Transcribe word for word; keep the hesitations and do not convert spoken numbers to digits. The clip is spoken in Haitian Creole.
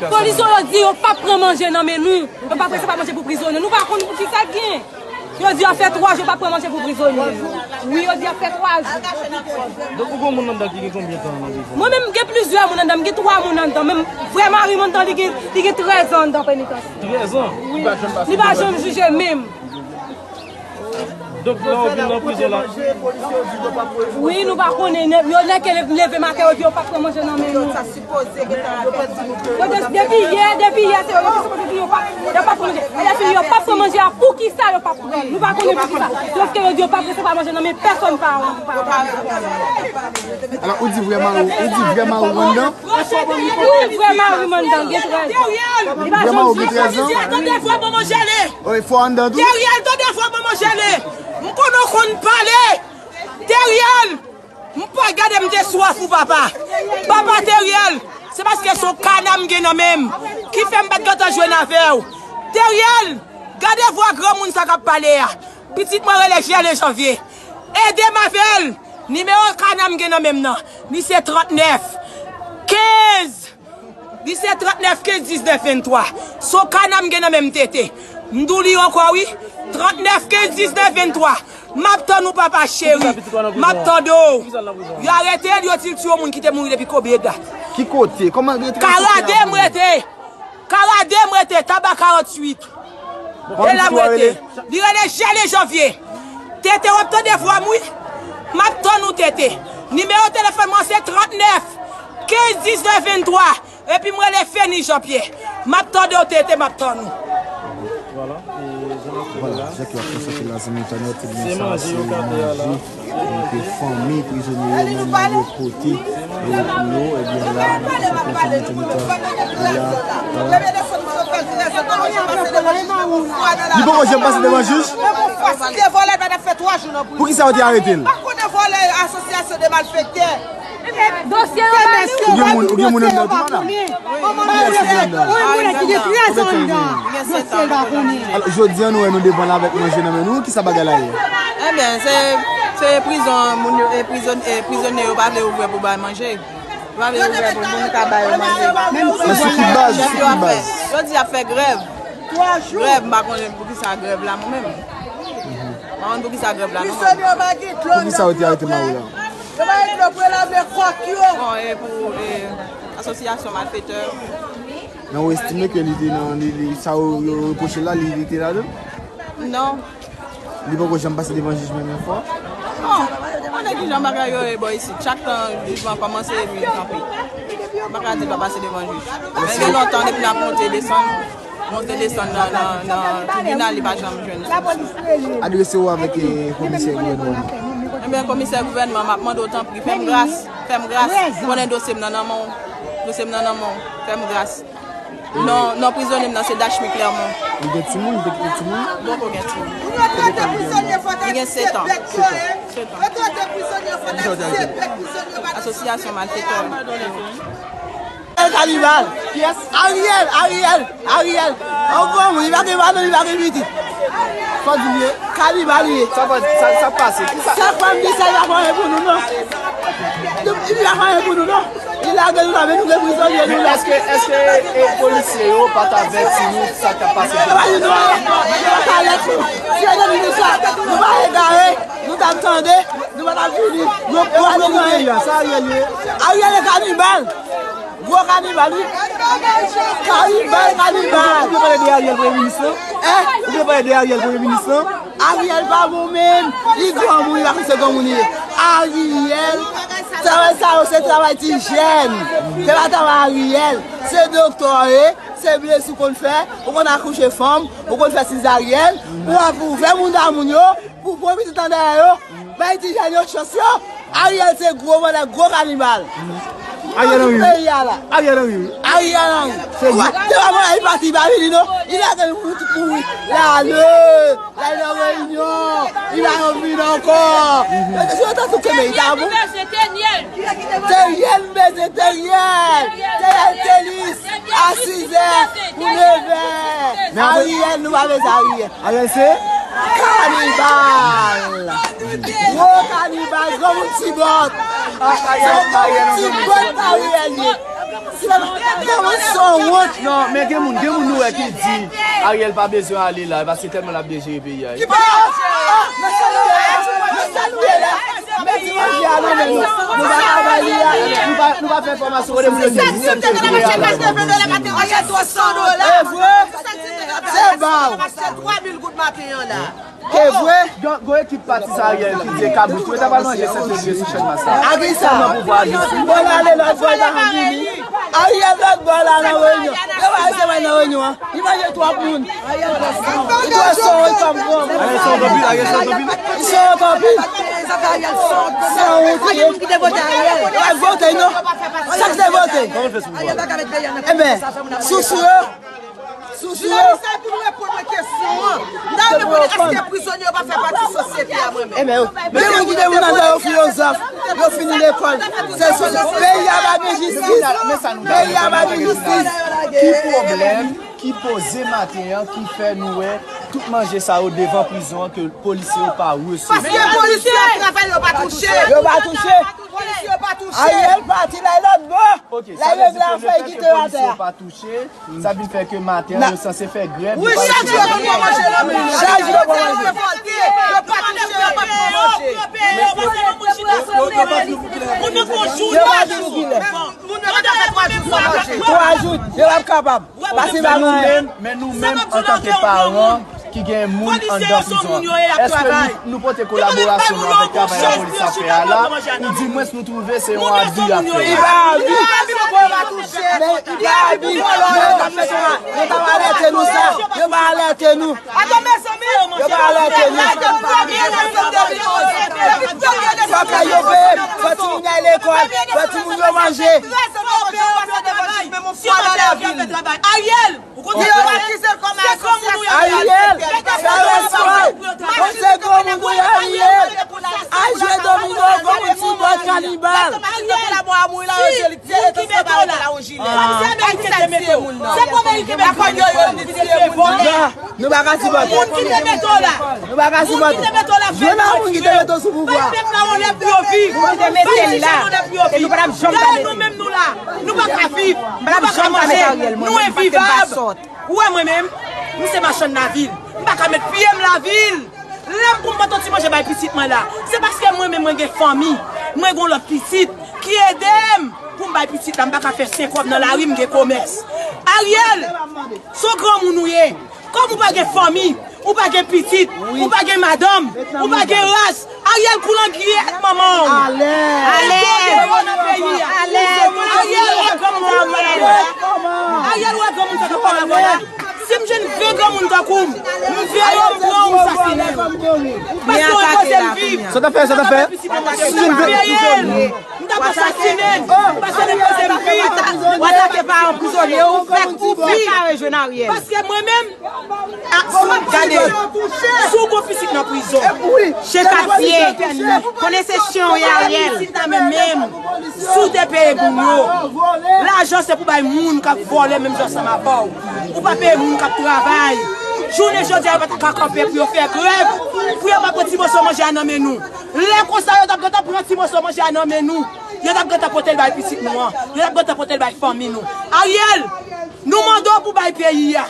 Polis yo, yo di yo p ap pran manje nan men nou. Yo p ap resevwa manje pou prizonye. Nou pa konn pou ki sa k gen. Yo di yo fè twa jou yo p ap pran manje pou prizonye. Wi, yo di yo fè twa jou. Donk, ou gen moun anndan ki gen konbyen tan nan prizon? Mwen menm, m gen plizyè moun anndan. M gen twa moun anndan. Menm vrè mari m anndan, li gen, li gen trèz an anndan penitansye. Trèz an? Wi. Li pa janm jije menm. Donk, lè w vin nan prizon la. Wi, nou pa konnen. Yo nèk leve maten, yo di yo p ap pran manje nan men nou. Yo te, depi yè, depi yè, se yo, yo te sipoze di yo p ap, yo p ap pran manje. E lè fini, yo p ap pran manje a, poukisa yo p ap pran? Nou pa konnen poukisa. Paske yo di yo p ap resevwa manje nan men pèsonn pa, pa. Alò, ou di vrè mari, ou di vrè mari w anndan? Wi, vrè mari m anndan, gen trèz an. Li pa janm jije. Vrè mari w gen trèz an? Tande vwa manman jele. Wi, fò anndan tou? Teriel, tande vwa manman jele. M konnen w konn pale. Teriel, m pa gade m te swaf ou, papa. Papa Teriel, se paske se yon kana m gen nan men m ki fè m pa t gentan jwenn avè w. Teriel, gade vwa granmoun sa k ap pale a. Pitit mwen rele Jèlen Janvye. Ede m avè l. Nimewo kana m gen nan men m nan, li se trannèf kenz. Li se trannèf kenz diznèf venntwa. Se yon kana m gen nan men m, Tete. M di w li ankò, wi. Trannèf kenz diznèf venntwa. M ap tann ou, papa cheri. M ap tande w. Yo arete l, yo di l se yon moun ki te mouri depi konbyen dat? Ki kote? Kòman rete? Karade m rete. Karade m rete, Taba karanntuit. E la m rete. Li rele Jèlen Janvye. Tete, w ap tande vwa m, wi. M ap tann ou, Tete. Nimewo telefòn mwen se trannèf kenz diznèf venntwa. Epi m rele Feni Janpyè. M ap tande w, Tete, m ap tann ou. Vwala, jan ke w ap konstate la, zanmi entènèt, ebyen, sa a se manje ke fanmi prizonye yo menm yo pote, e, pou yo, ebyen, la, nan fason konsa, nou te mete la, la. Li poko janm pase devan jij? Poukisa yo te arete l? Dosye yo ba nou. Ou gen moun, ou gen moun anndan tou, madam? Kiyès ki gen anndan? Wi, moun ki gen trèz an anndan. Dosye l pa konnen. Alò, jodi a, nou wè nou devan la avèk manje nan men nou. Kisa bagay la ye? Ebyen, se, se prizon, moun yo, e prizon, e prizonye yo pa vle ouvè pou bay manje. Yo pa vle ouvè pou moun ka ba yo manje. Men sou ki baz, sou ki baz? Yo di y ap fè grèv. Grèv, m pa konnen poukisa grèv la, mwen menm. M pa konn poukisa grèv la, non. Poukisa yo te arete mari w la? Yo pa gen dlo pou yo lave kòk yo. Bon, e pou, e, asosyasyon malfetè. Men ou estime ke li te nan, li, li, sa yo, yo repwoche la, li, li te ladan? Non. Li poko janm pase devan jij menm yon fwa? Non. Konnen kijan bagay yo ye bò isit. Chak tan jijman kòmanse, epi li kanpe. M pa ka di l pa pase devan jij. Men gen lontan depi n ap monte desann. Monte desann nan, nan, nan tribinal, li pa janm jwenn solisyon. Adrese w avèk, eh, komisè gouvènman an. Ebyen, komisè gouvènman, m ap mande w tanpri, fè m gras, fè m gras. Konnen dosye m nan nan men w, dosye m nan nan men w, fè m gras. Non, non, prizonye m nan se Dachmy Clermont. Li gen timoun, li te kite timoun? Poko gen timoun. Li gen sèt an. Sèt an. Asosyasyon malfetè. Kanibal. Kiyès? Ariel, Ariel, Ariel. Yon granmoun, li pa gen madanm, li pa gen pitit. Fò di l ye, kanibal li ye. Sa pa, sa, sa pase? Kisa? Sa pa m di sa, li pa fè anyen pou nou, non. Li pa fè anyen pou nou, non. Li lage nou la, men nou gen prizonye nou la. Èske, èske, e, polisye yo pa t avèti nou sa k ap pase? Yo pa di nou anyen, yo pa alèt nou. Si yo te di nou sa, nou pa egare, nou t ap tande, nou pa t ap vini. Yo pran nou nan peyi a, sa Ariel ye. Ariel e kanibal. Gwo kanibal, wi. Kanibal, kanibal. Ou vle pale de Ariel premye minis lan? Hein? Ou vle pale de Ariel premye minis lan? Ariel pa bon menm. Li granmoun, li pa konn se granmoun li ye. Ariel, travay sa yo se travay ti jèn. Se pa travay Ariel. Se doktè w ye, se blesi w konn fè, ou konn akouche fanm, ou konn fè sizaryèn, ou ap ouvè mounda moun yo, pou pran pitit nan dèyè yo, bay ti jèn yo chans yo. Ariel se gwo vòlè, gwo kanibal. Ariel Henry. Peyi a la. Ariel Henry. Ariel Henry. Se li. Se pa vòlè, li pati, li pa vini non. Li lage nou pou nou tout mouri. L ale. L al nan reyinyon. Li pa janm vin ankò. Mesye, si yo ta tou kenbe li ta bon. Teriel, m bezwen Teriel. Teriel Telis. A sizè pou nevè. Ariel, nou pa bezwen Ariel. Ariel se kanibal. Gwo kanibal, granmoun ti bòt. Se yon granmoun ti bòt Ariel ye. Son wont. Non, men gen moun, gen moun nou wè ki di Ariel pa bezwen ale la, paske tèlman l ap byen jere peyi a. Ki pa? Nan sèl nou ye la, nan sèl nou ye la. Mèt manje a nan men nou. Nou pa ka bay li a, nou pa, nou pa fè fòmasyon kote moun yo di nou sèl se vre a la. E vre? Se ba w. Twa mil goud maten an la. E vre? Gon, gon ekip pati sa Ariel ki di e kabrit yo ta pral manje sèt fevriye sou chèn Masa. A ki sa? Nan pouvwa a Djousi. Bon, ale lòt bò, pa vini. Ariel lòt bò la nan reyinyon. Yo pa resevwa nan reyinyon an. Li manje twòp moun. Li twò son, li kòm granmoun. Ariel son anpil, Ariel son anpil. Li son anpil. San wont li ye. Yo pa vote non. Sa ki te vote? Kòman l fè sou pouvwa? Enben, sousou yo. Sousou yo. Sa pou nou reponn mwen kesyon an. N a reponn, èske prizonye yo pa fè pati sosyete a, mwen menm? Enben, yo. Men moun ki te moun andan yo filozòf, yo fini lekòl. Se sou peyi a pa gen jistis. Peyi a pa gen jistis. Ki pwoblèm ki poze maten an ki fè nou wè tout manje sa yo devan prizon an ke polisye yo pa resevwa? Paske polisye ap travay, yo pa touche. Yo pa touche. Polisye yo pa touche. Ariel pati la lòt bò. Ok, la sa vle di ke lefètke polisye yo pa touche, sa vin fè ke maten an yo sanse fè grèv. Wi, chak jou yo pran manje nan men nou. Chak jou yo pran manje. Yo pa touche, yo pa pran manje. Yo pa di nou pou kilè. Yo pa di nou kilè. Moun yo pa ka fè twa jou san manje. Twa jou, yo p ap kapab. Pase ba nou menm, men nou menm antanke paran, ki gen moun anndan prizon an. Èske nou, nou pote kolaborasyon nou avèk travay lapolis ap fè a la, ou dimwens nou twouve se yon abi y ap fè? Li pa abi. Men li pa abi. Men yo t ap fè sa. Yo pa alète nou sa. Yo pa alète nou. Yo pa alète nou. Fòk kay yo peye. Fòk timoun yo al lekòl. Fòk timoun yo manje. Ariel! Ou konn sa k pase? Ariel, fè respè. Bon, se granmoun ou ye, Ariel. Al jwe domino, granmoun ti bòt kanibal. Ariel, si nou kenbe do la, kòmsi Ameriken te mete w. Se pou Ameriken mete w. Non, nou pa ka sipòte. Moun ki te mete w la. Nou pa ka sipòte. Jwenn nan moun ki te mete w sou pouvwa. Bay pèp la onè pou yo viv. Moun ki te mete l la. E nou pa t ap janm ka mete l. Nou menm nou la. Nou pa ka viv. Nou pa ka manje. Nou envivab. Ou wè mwen menm, m se machann lavil. M pa ka met pye m lavil. Lè m pou m pote yon ti manje bay pitit mwen la, se paske mwen menm mwen gen fanmi. Mwen gen yon lòt pitit ki ede m pou m bay pitit la. M pa ka fè senk kòb nan lari, m gen komès. Ariel, se yon granmoun ou ye. Kòm ou pa gen fanmi, ou pa gen pitit, ou pa gen madanm, ou pa gen ras, Ariel, koulangiyèt manman w. Alèz. Alèz. Ariel, wè granmoun sa k ap pale avè w la. Ariel, wè granmoun sa k ap pale avè w la. Si m jwenn ven granmoun tankou w, m veye yo, m pran w, m sasinen w. Paske w repoze m viv. Sa w t ap fè, sa w t ap fè? Si m jwenn ven. M t ap asasinen l. Paske w repoze m viv. W atake paran prizonye, ou fèk ou fèk ka rejwenn Ariel. Paske mwen menm, Gade, si w gon pitit nan prizon, se katye, konnen se chen w ye Ariel. Pitit nan men menm, si w te peye moun yo, lajan se pou bay moun k ap vòlè menm jan ansanm avè w. Ou pa peye moun k ap travay. Jounen jodi a, yo pa ta ka kanpe pou yo fè grèv, pou yo pa pran ti moso manje a nan men nou. Lè konsa, yo t ap gentan pran ti moso manje a nan men nou. Yo t ap gentan pote l bay pitit nou an. Yo t ap gentan pote l bay fanmi nou. Ariel, nou mande w pou bay peyi a.